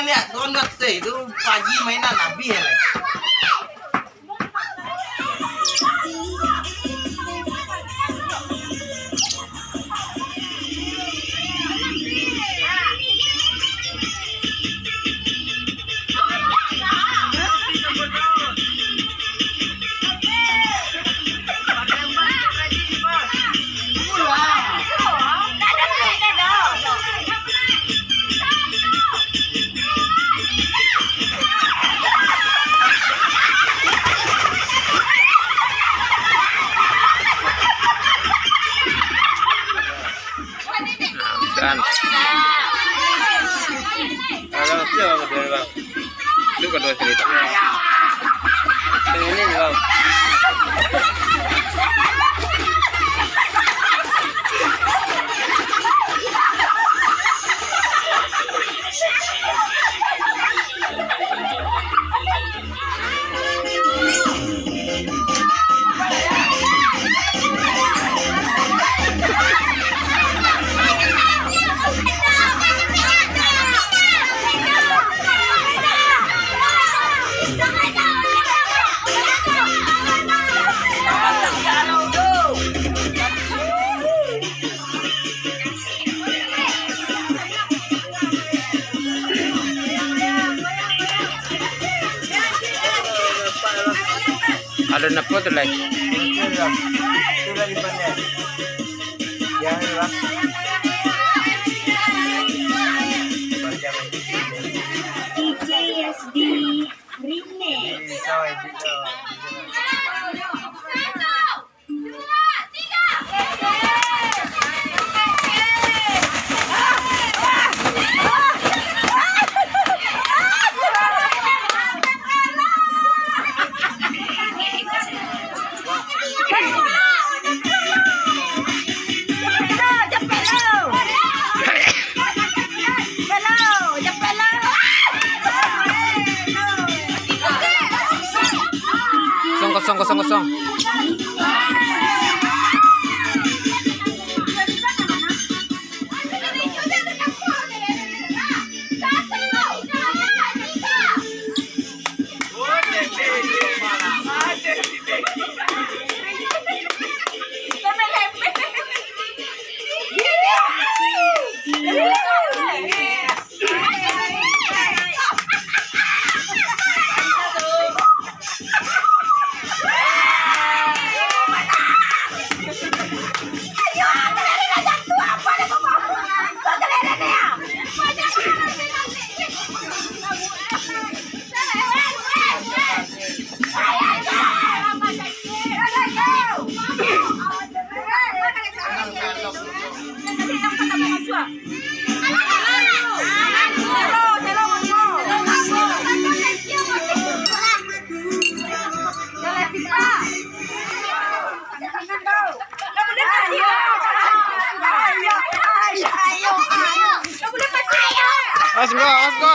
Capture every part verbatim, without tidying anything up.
Lihat, download teh itu, pagi mainan habis ya, leh. Nah, bisa. Kalau siapa kedua, Bang? Lu kedua cerita. Yang ini, Bang. Ado napo tu, lai? D J S D Remix. Kosong, kosong, kosong, kosong. Awas, bro, awas, bro.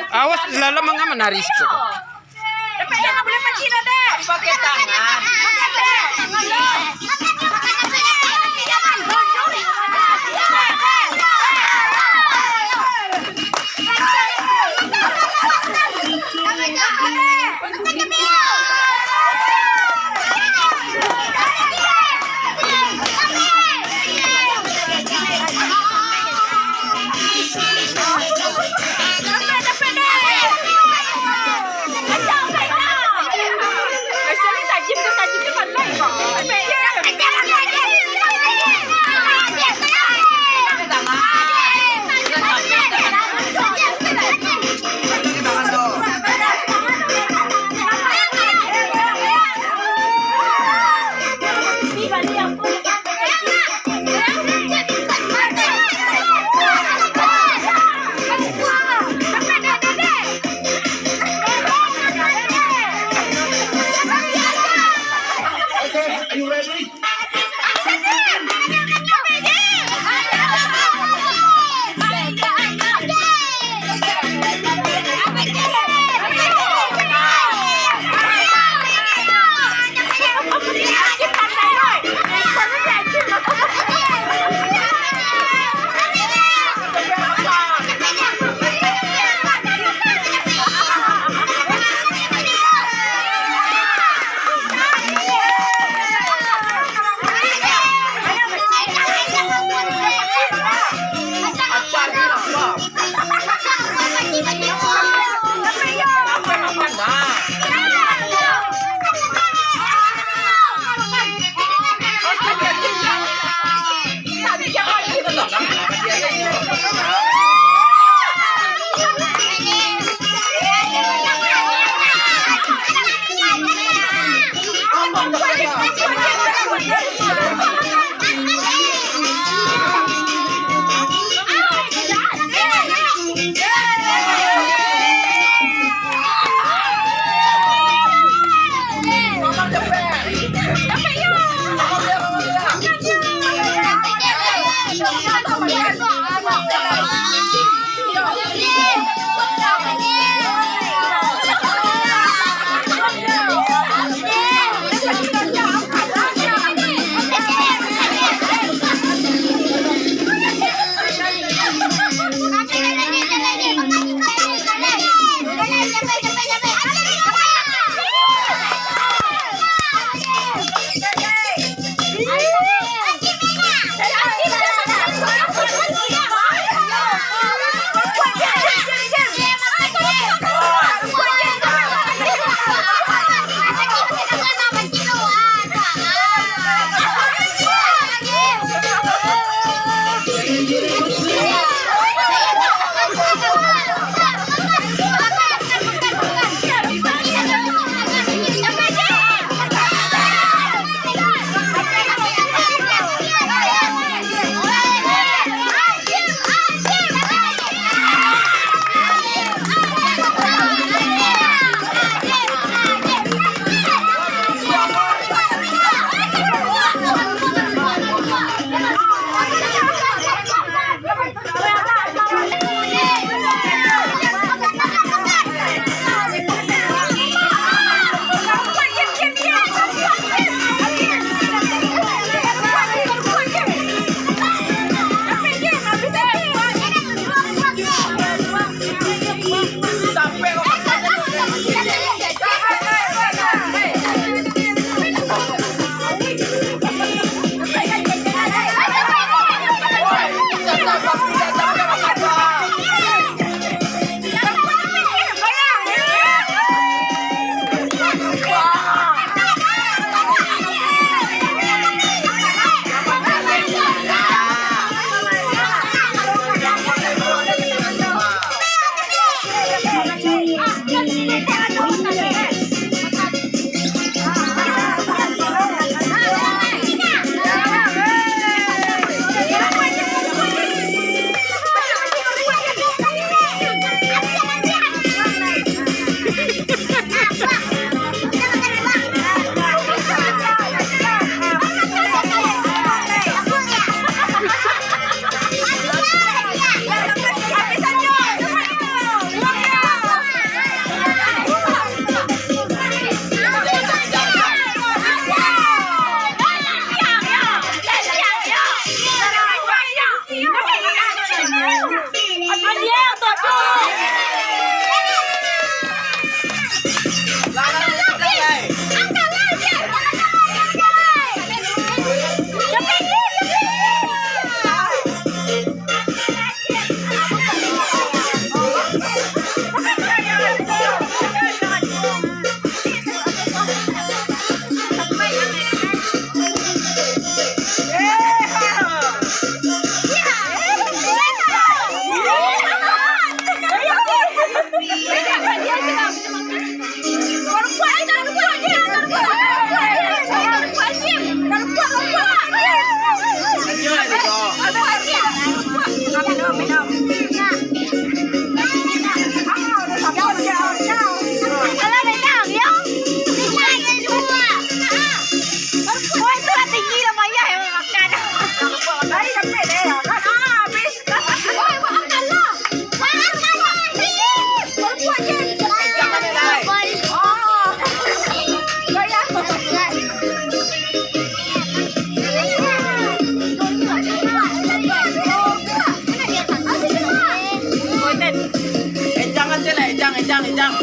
Awas, lalu mangga manari siko. Pakai tangan. Ijang, ijang.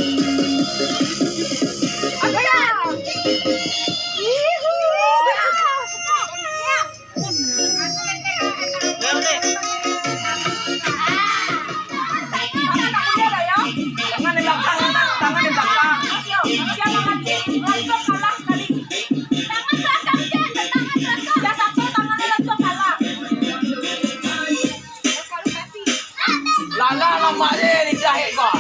Tangan di belakang, tangan di belakang. Siapa mati? Langsung kalah sekali. Tangan belakang, Jen. Tangan belakang. Yang satu tangannya langsung kalah. Lalah lamak je lidah kau.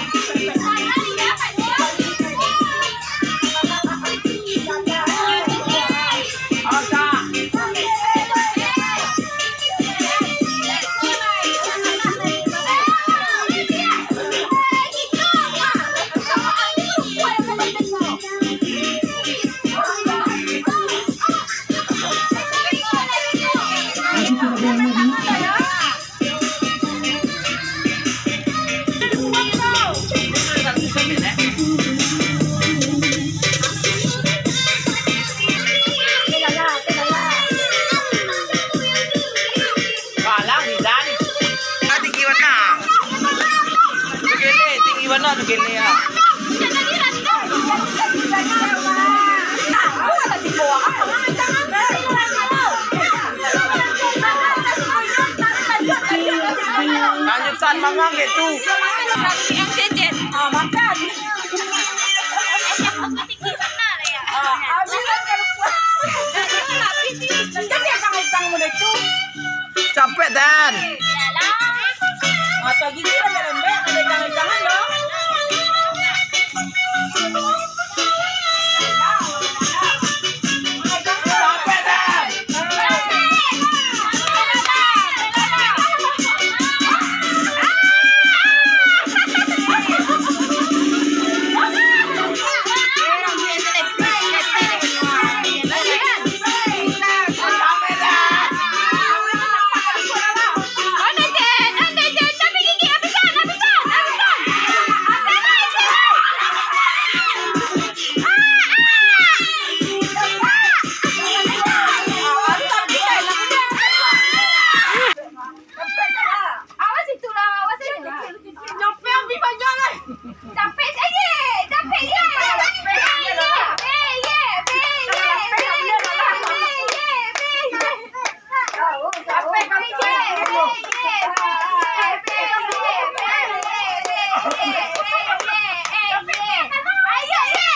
Kalah, Rizal. Ah, tinggi bana. Tu gele, tinggi bana tu gele, ah. Lanjutan mangang gitu. Ah, makan. Capek, Dan. Atau gigi lembek-lembek, ada jangan-jangan, loh. Capek, Dan. Awas itu lah, awas itu lah. Capek, Abi, panjang, eh. Capek, eh, ye, capek, ye. Eh, ye, eh, ye, eh, ye, eh, ye, eh, ye, eh, ye. Capek, Abi, capek. Ayo, ye.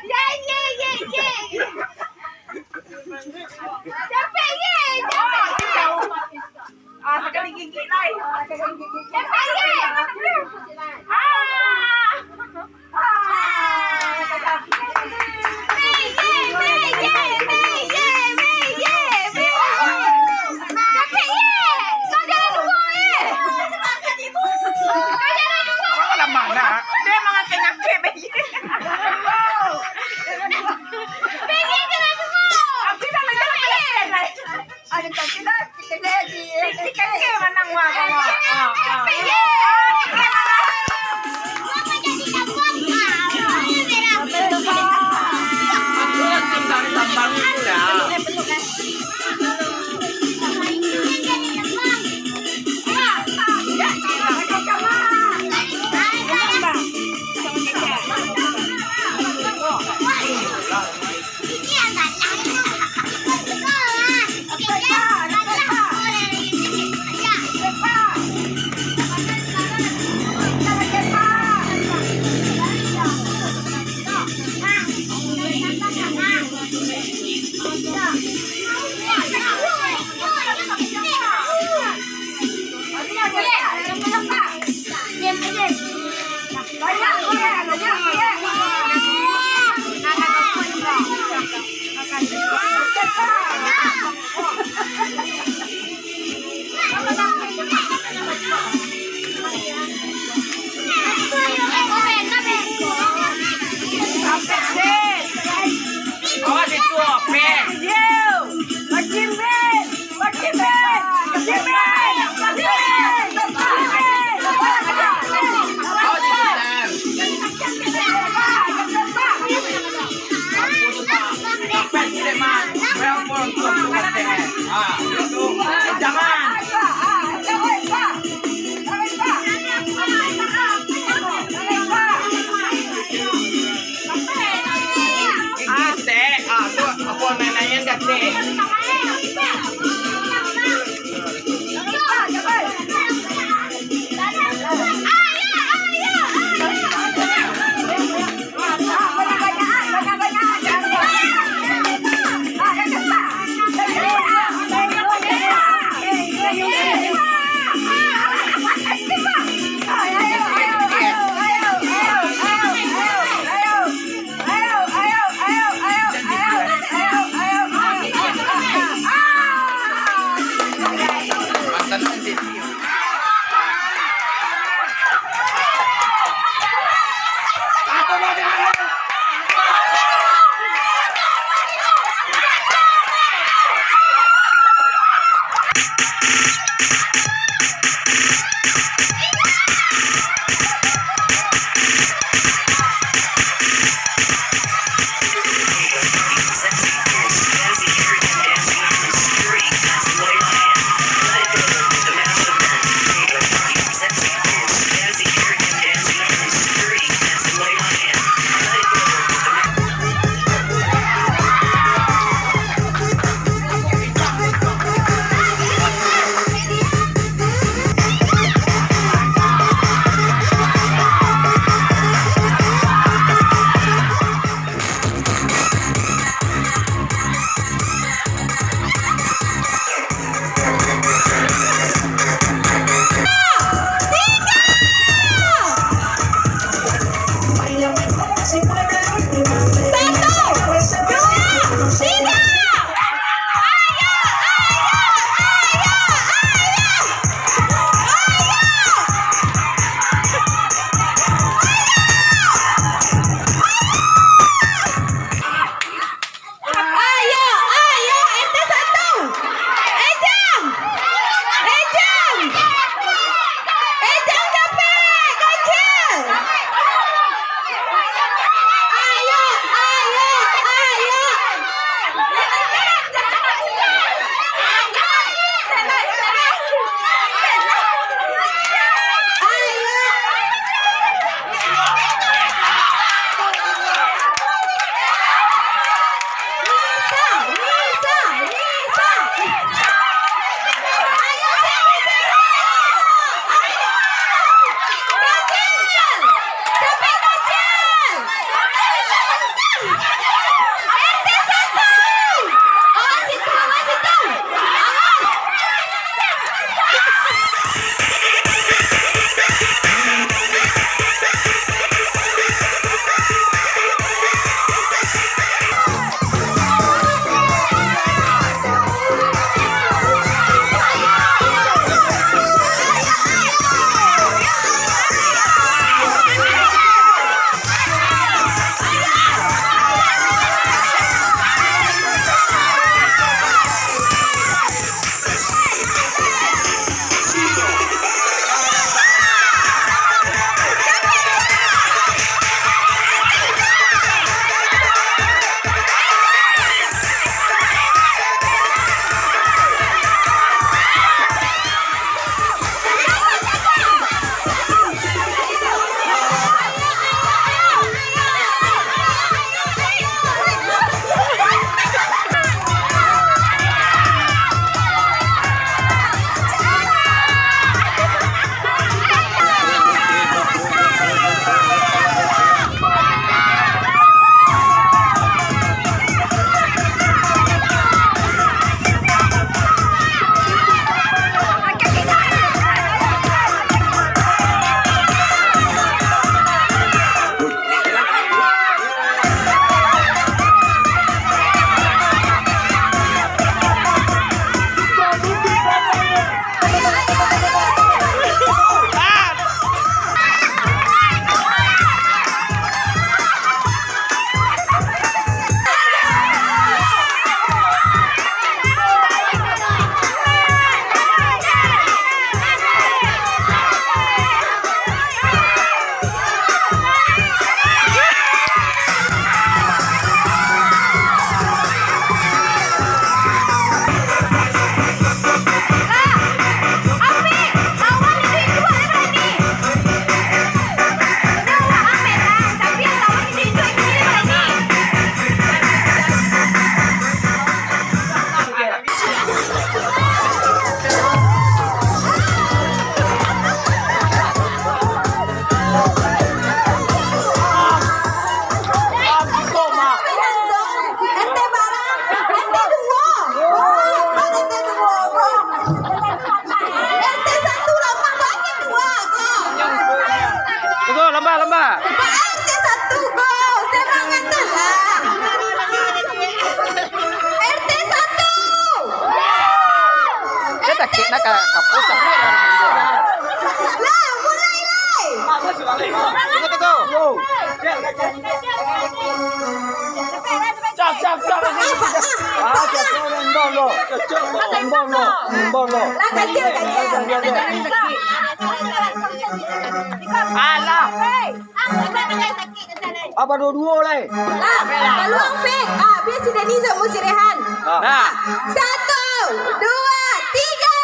Ye, ye, ye, ye. Capek, ye, capek. Ah, sakali gigi lai. Capek, ye. Ah. Capek, ye. Kau jangan dulu, ye. Kau jangan dulu. Awak lamah nak. Dia mangakeh-ngakeh, Begi. Begi, jangan dulu. Capek, ye. Ada tapi dah, kita dah di, kita ke manang wah, wah, wah. Capek, ye. Aku langsung dari tambang itu dah. Sakik nak ka, ka pusat. Lah, mulai lai. Tunggu, tunggu. Cap, cap, cap. Ah, cap, cap, imbang lo. Imbang lo. Imbang lo. Lah, kacil, kacil. Alah. Apa duo-duo lai? Ah, paluang fake. Ah, biar si Dani jo Musi Rehan. Ah. Nah. Satu, dua, tiga.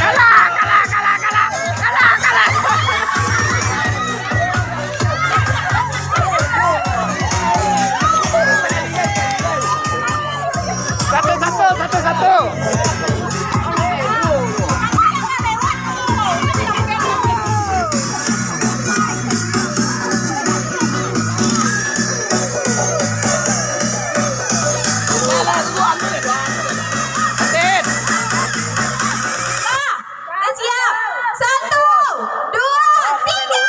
Kalah, kalah, kalah, kalah. Kalah, kalah. Satu, satu, satu, satu. Siap. Satu, dua, tiga.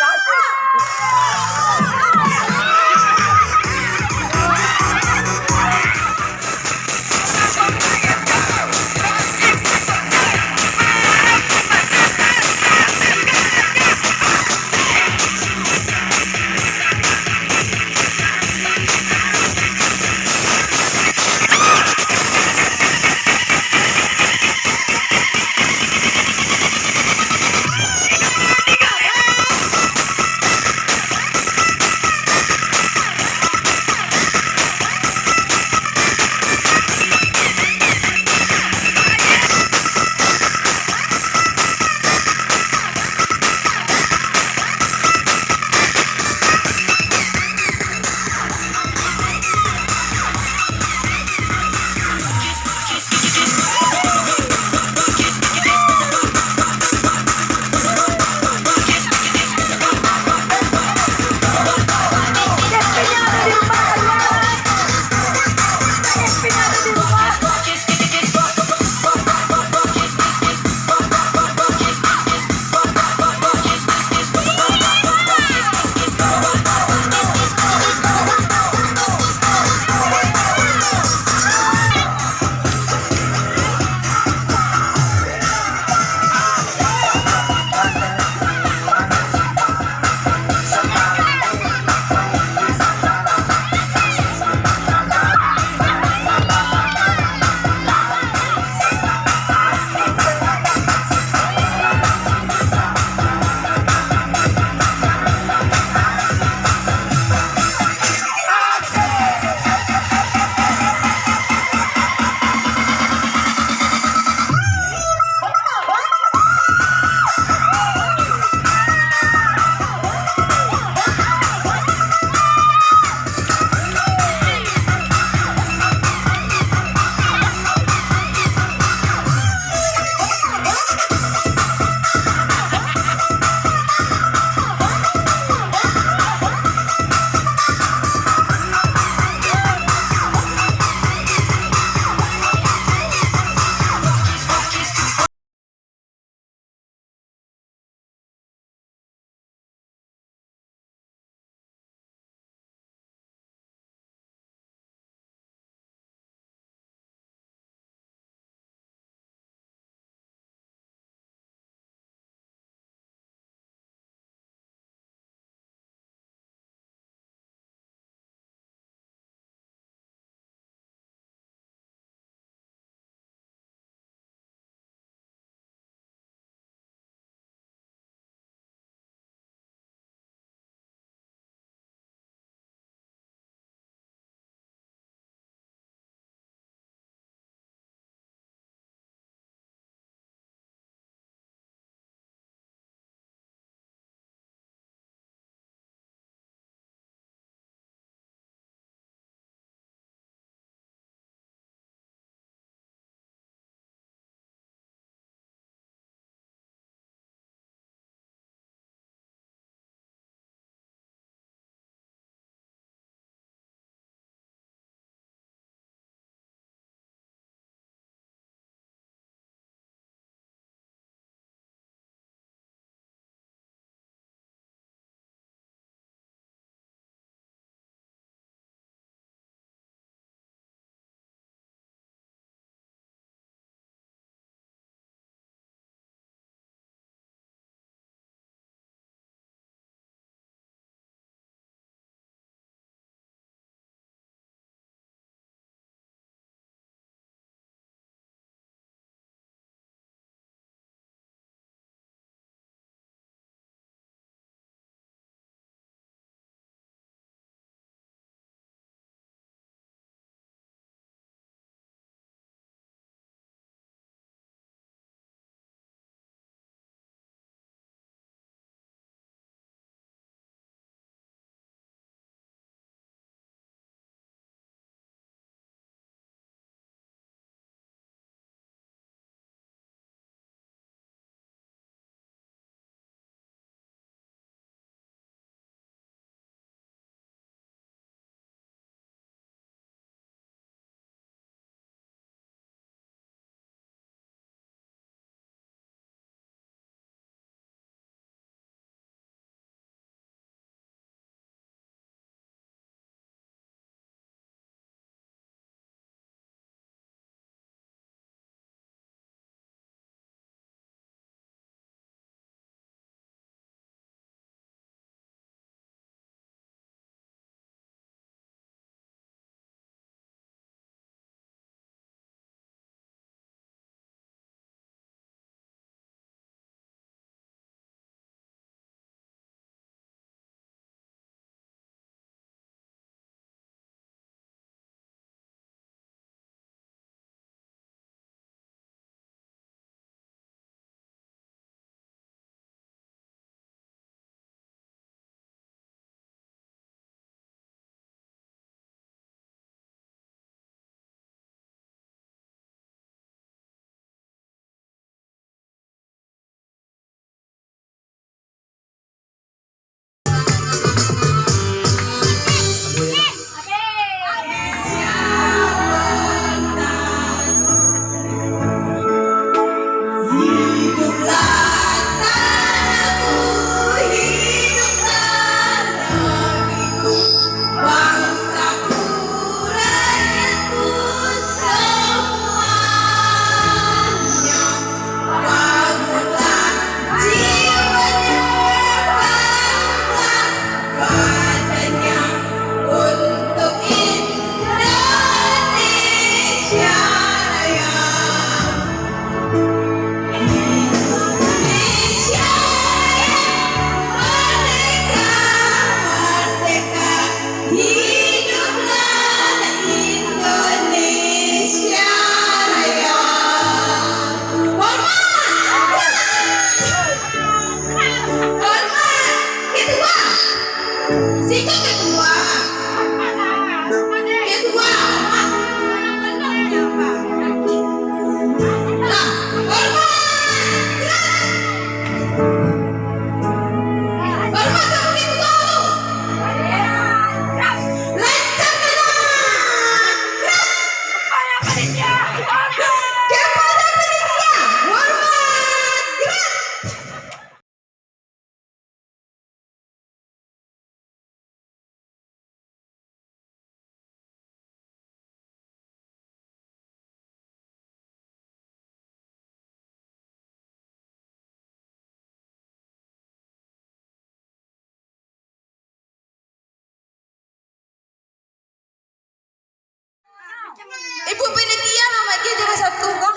Ibu panitia, nama dia juara satu kah?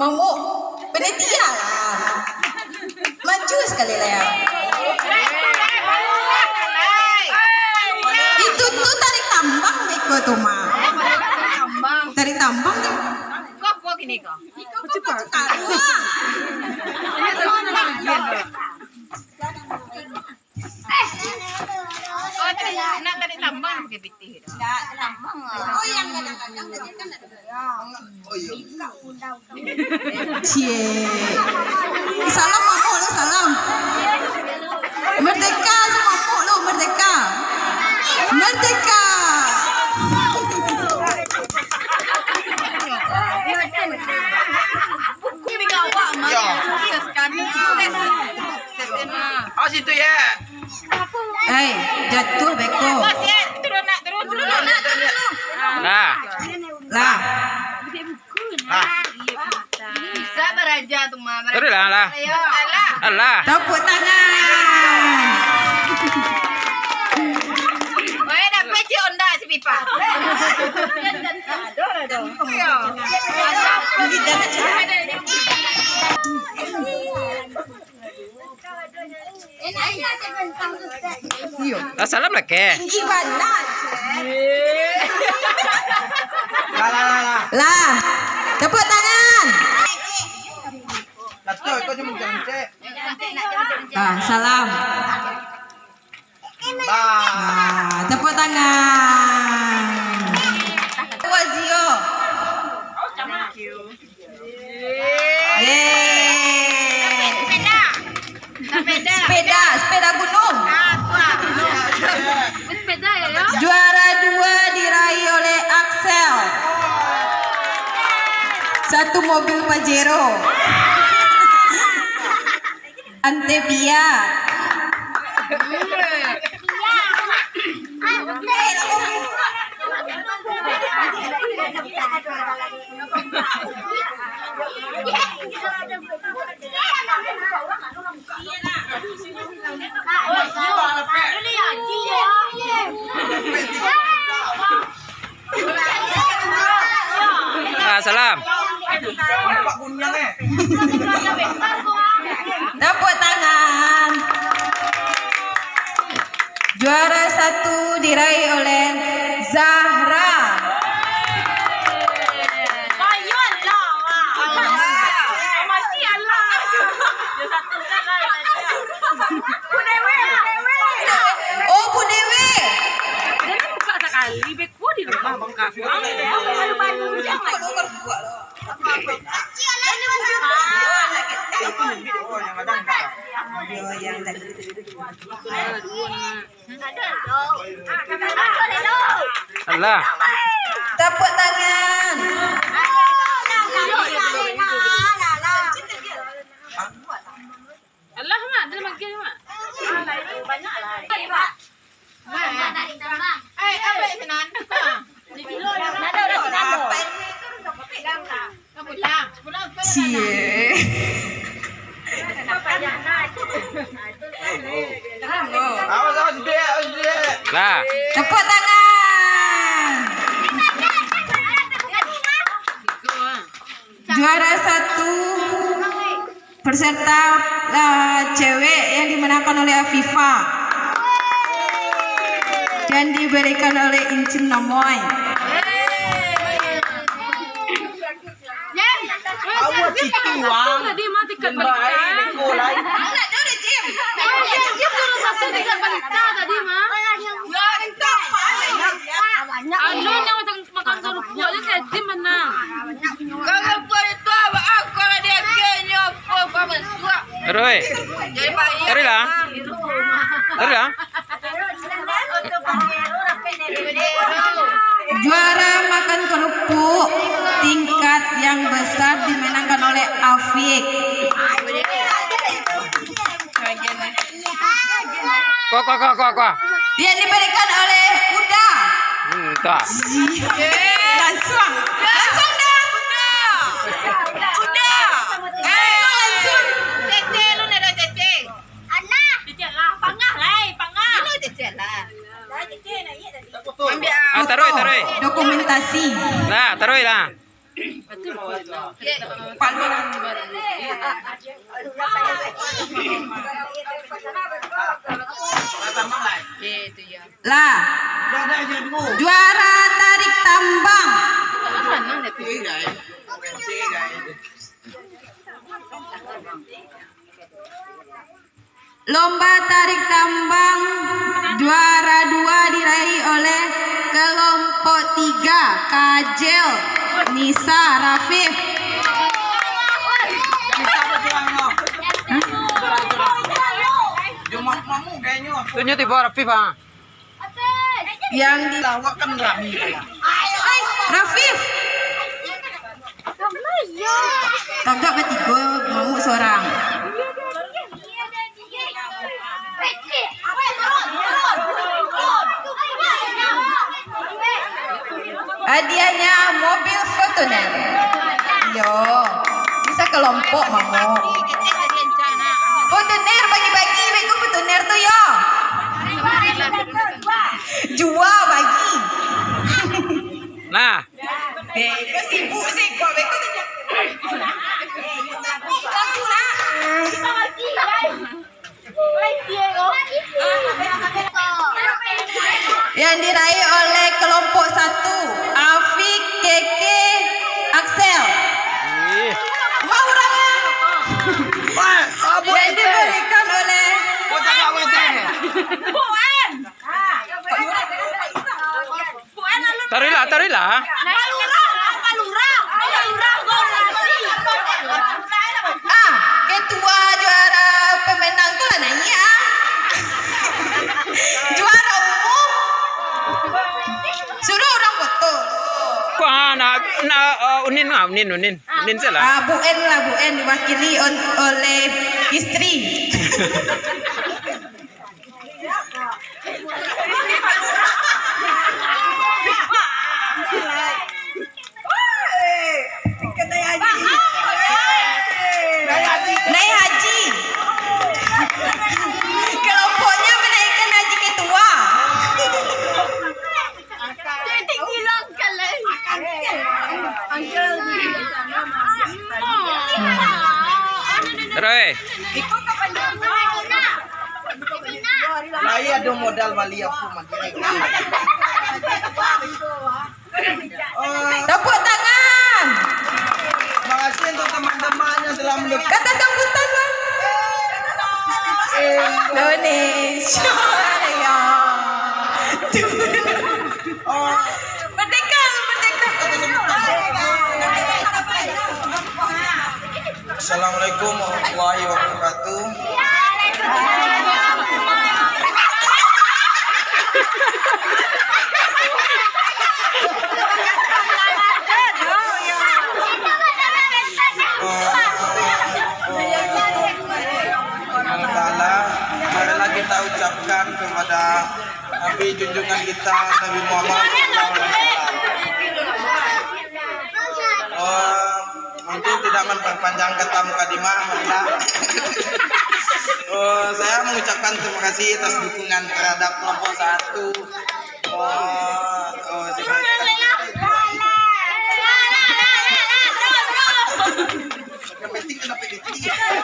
Mamuk. Panitia lah. Maju sekali lah ya. Itu tu tarik tambang iko tu mah. Tarik tambang tu. Kok kok gini kok? Iko kok cepat. Oh, nak tarik tambang pakai pitih tu. Ndak, tambang lah. Oh, yang gadang-gadang tadi kan ada. Cie. Salam mamuk lu, salam. Merdeka, salam mamuk lu, merdeka. Merdeka. Awas itu ya. Hei, jatuah beko. Lah. Lah. Lah. Bisa baraja tu mah. Terus lah, lah. Ayo. Alah. Tepuk tangan. Weh, dapat cik onda si Pipa. Aduh, aduh. Ayo. Iyo. Ah, salam lah, Keh. Tinggi bana, Cek. Lah, lah, lah, lah. Lah. Tepuk tangan. Lah, tu, kau cuma mencet-mencet. Ah, salam. Lah. Ah, tepuk tangan. Wazio. Yeay. Sepeda. Sepeda. Sepeda, sepeda gunung. Ah, tu ah. Sepeda ya, yo? Juara dua diraih oleh Axel. Satu mobil Pajero. Antepia. Ah, salam. Tepuk tangan. Juara satu diraih oleh Zahra. Oh, Bu Dewi. Jangan buka sekali, beko di rumah bangka. Alah. Tepuk tangan. Alah, Mak, dia manggil, Mak. Banyak lah. Eh, apa yang senang? Cie. Awas, awas, dek, awas, dek. Lah. Tepuk tangan. Juara satu peserta, eh, cewek yang dimenangkan oleh Afifah dan diberikan oleh Incin Nomoy. Awak situ, Wang. Tadi mah tiket balita. Anak dia udah, Jim. Jim juara satu tiket balita tadi mah. Anu yang macam makan kerupuk aja, Jim menang. Kalau buat itu, awak aku kalau dia gini, apa, apa, apa. Terus, eh. Jadi, Pak, iya. Terus lah. Terus lah. Juara makan kerupuk tingkat yang besar dimenangkan oleh Afik. Kok, kok, kok, kok, kok. Yang diberikan oleh Uda. Hmm, Uda. Langsung. Langsung dah. Uda. Uda. Eh, langsung. Cece, lu nak dah cece. Alah. Cecek lah, pangah lah, eh, pangah. Dulu cecek lah. Ambil, ah, taruh, taruh. Dokumentasi. Ah, taruih lah. Lah. Juara tarik tambang. Lomba tarik tambang juara dua diraih oleh kelompok tiga, Kajel Nisa Rafif. Tunjuk tibo Rafif, ah. Yang di lawak kan rami. Rafif. Tagak batigo, mamuk sorang. Hadiahnya mobil Fortuner. Yo, bisa kelompok, mamuk. Fortuner bagi-bagi, beko Fortuner tu, yo. Jua bagi. Nah. Beko sibuk sih, kok beko tu. Satu lah. Yang diraih oleh kelompok satu, Afik, Keke, Axel. Ih. Wah, urang, ah. Wah, ah, buat Yang diberikan oleh Taruihlah, taruihlah. Ah, ketua juara pemenang tu lah naiak, ah. Juara umum. Suruh urang foto. Wah, nak, nak, eh, Unin lah, Unin, Unin. Unin salah. Ah, Bu En lah, Bu En diwakili on-, oleh isteri. Naiak haji. Kelompoknya menaikkan haji ketua. Terus, eh. Lai ado modal bali aku mah. Oh. Tepuk tangan. Makasih untuk teman-teman yang telah mendukung. Kata sambutan, Bang. Eh. Indonesia Raya. Oh. Merdeka, merdeka. Assalamualaikum warahmatullahi wabarakatuh. Marilah kita ucapkan kepada Nabi junjungan kita, Nabi Muhammad sallallahu alaihi wasallam. Oh, mungkin tidak memperpanjang kata mukadimah, Bunda. Oh, saya mengucapkan terima kasih atas dukungan terhadap kelompok satu. Oh, oh,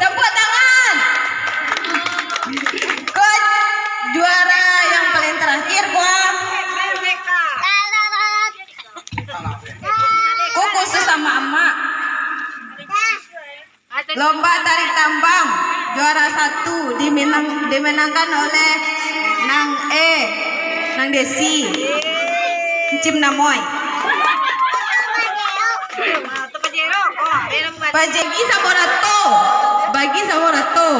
Tepuk tangan. Kok juara yang paling terakhir, kok? Kok khusus sama amak. Lomba tarik tambang juara satu diminang-, dimenangkan oleh Nang E, Nang Desi, Encim Namoy. Bagi samo rato, bagi samo rato.